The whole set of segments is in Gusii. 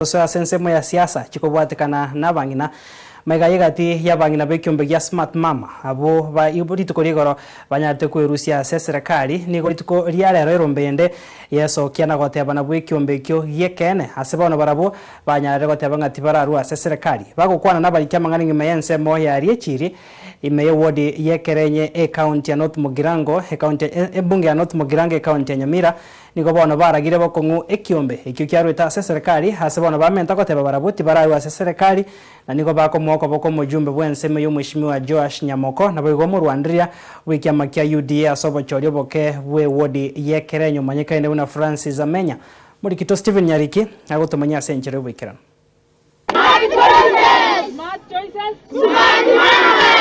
Gose ase ensemo ya siasa chikobwatekana nabang'ina, maiga y'egati y'abang'ina b'ekiombe gia Smart Mama abwo ba rituko rigoro banyarete kwerusia ase eserekari, nigo rituko ria rero erombe ende yesokia na goteba nabwo ekiombe ekio gi'ekeene ase bono barabwo banyarire goteba ng'a tibararua ase eserekari. Bagokwana nabariki amang'ana nyuma y'ensemo ya Riechiri ime y'ewodi y'Ekerenye ecounty ya North Mugirango ecounty ebunge ya North Mugirango ecounty ya Nyamira Nigo bono baragire bokong'u ekiombe ekio kiarwete ase eserekari, ase bono bamenta goteba barabwo tibararwe ase eserekari, na nigo bakomoa okoboko omojumbe bw'ensemo y'omweshimiwa Joash Nyamoko, naboigo omorwanderia bw'ekiama kia UDA ase obochori oboke bw'ewodi y'Ekerenyo omanyekaine buna Francis Amenya. Morikito Stephen Nyariki agotomanyia ase enchera y'oboikeranu.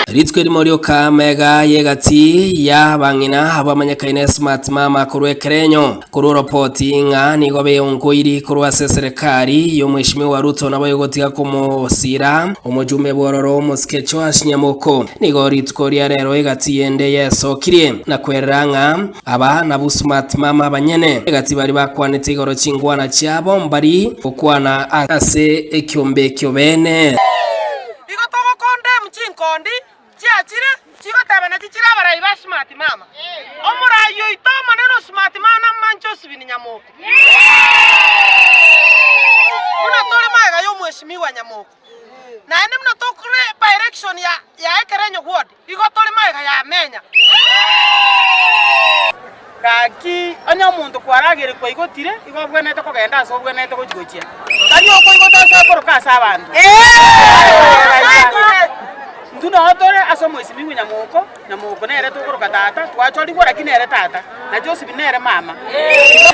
Rituko erimo rioka amega y'egati y'abang'ina abamanyekaine Smart Mama korwa ekerenyo korwa oropoti ng'a nigo beonkoiri korwa ase eserekari y'omweshimiwa Ruto nabo egotiga komosira omochumbe bw'ororo omosike Joash Nyamoko. Nigo rituko ria rero egati ende yesokirie na kwerera ng'a Aba nabwo Smart Mama abanyene, egati baria bakwanete igoro chingwana chiabo mbari gokwana ase ekiombe ekio bene. Igo togokondemu chinkondi chiachire chigoteba nachi chire abarai ba Smart Mama. Omorai oito omonene o Smart Mama namanche Osibini Nyamoko. Buna tore magega y'omweshimiwa Nyamoko. Naende buna tokore by election ya ya Ekerenyo ward igo tore magega ya Amenya. Gaki, onye omonto kwarageire kwaigotire, igo obwenerete kogenda ase obwenerete gochia gochia. Tari okoigota ase okoroka ase abanto. Intwe noo tore ase omoisimigwa Nyamoko, Nyamoko nere tokoroka tata, twachorigwa lakini nere tata, na Joseph nere mama.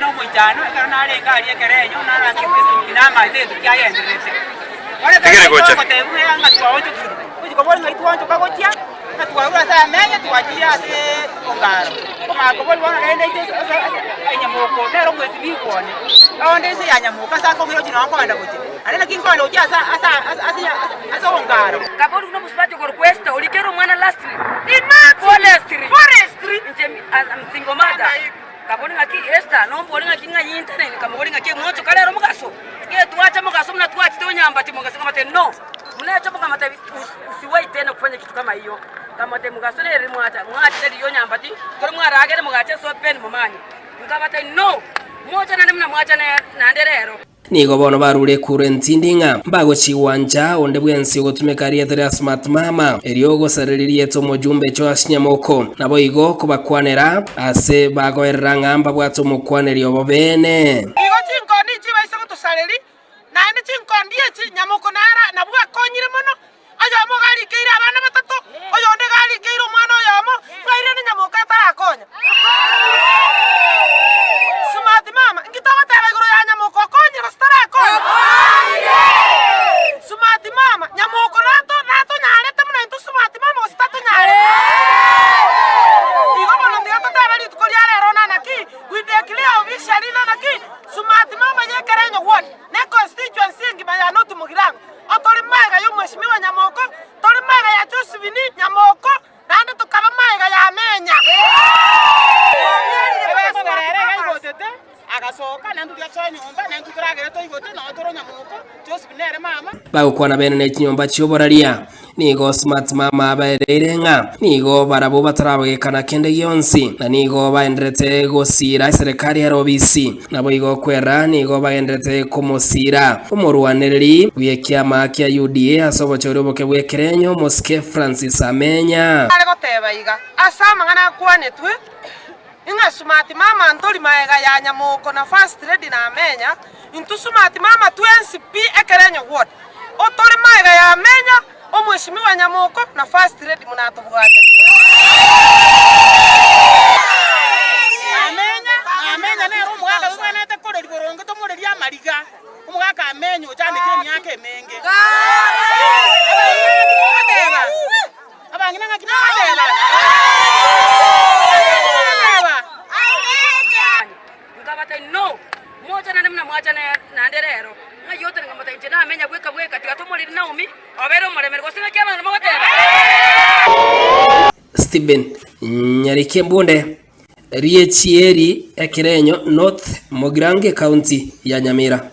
Nomoichano ekero narenge aria ekerenyo narangete esuti namaete egento kiagendererete. Bono ekero twagotebiwa ng'a twaonchokire, gochia kobori ng'ai twaonchoka gochia, Ng'a twarure ase amenye twachire ase ongaro. Omanya kobori bono rende inche ase ase nyamoko nere omwesibigwa one. Onde inse ya nyamoko ase akong'ira gochia nao nkogenda gochia. Aria naki nkogenda gochia ase ase ase ase ongaro. Kabori buna omosubati okorokwa Esther orikere omwana lastly forestry forestry inche I'm single mother kabori ng'aki Esther nombori ng'aki ng'ai intenene kamobori ng'aki emwochoka rero mogaso getwacha mogaso buna twachete onyambati mogaso nkamotebia no buna echa mokamotebia usiwai tena kufanya kitu kama hiyo nkamotebia mogaso nere mwacha mwachete riria onyambati kore mwaragere mogacha esopeni momanye nkabatebia no mocha naende buna mwacha naende rero. Nigo bono barure ekura entindi ng'a mbagochigwa ncha onde bwensi ogotumeka rieta ria Smart Mama, erio ogosareria rieta omojumbe Joash Nyamoko, naboigo kobakwanera ase bagoerera ng'a mbabwate omokwaneri obo bene. Igo chinkondi nchibaise gotosareria, naende chinkondi echi Nyamoko nara nabwo akonyire mono, oyomo iga arikeire abana batato, oyonde iga arikeire omwana oyomo, ng'ai rende Nyamoko atarakonya? Smart mama, inki togoteba igoro ya Nyamoko okonyire gose tarakonya? Smart mama, Nyamoko nato natonyarete buna intwe smart mama gose tatonyarete? Igo bono tiga totebe rituko ria rero nana ki, we declare officially nana ki, smart mama yekerenyo ward, ne constituency engima ya North Mugirango. Otore magega y'Omweshimiwa Nyamoko, tore magega ya Josephine Nyamoko, naende tokaba magega ya Amenya. Ekogera ere iga aigotete, agasoka, naintwe tigasoa nyomba, naintwe toragere toigote, noo tore Nyamoko, Josephine nere mama. Bagokwana bene ne chinyomba chi'oboraria. Nigo Smart Mama abaereire ng'a nigo barabwo batarabagekana kende gionsi, na nigo baenderete gosiira eserekari ere obisi. Naboigo kwera nigo bagenderete komosiira omorwanereri bw'ekiama kia UDA ase obochori oboke bw'ekerenyo omosike Francis Amenya. Are goteba iga ase amang'ana akwanetwe, ing'a Smart Mama ntori maega ya Nyamoko na First Lady na Amenya, intwe Smart Mama twensi pi ekerenyo ward. Otore magega ya Amenya, Omweshimiwa Nyamoko na First Lady buna atobwate. Amenya, Amenya nere omogaka tobwenerete koreria boronge tomorerie amariga, omogaka Amenya ochandekire emiaka emenge. Abang'ina ng'aki mogoteba? Abang'ina ng'aki mogoteba? Ng'aki mogoteba? Nkabatebia, No, mocha naende buna mwacha naende rero. Ng'ai otari? Nkamotebia, Inche namenya bweka bweka, tiga tomorere Naomi, obeire omoremere. Gose ng'aki abanto mogoteba? Stephen Nyariki Embunde, Riachieri Ekerenyo North, Mogirango Ekaunti ya Nyamira.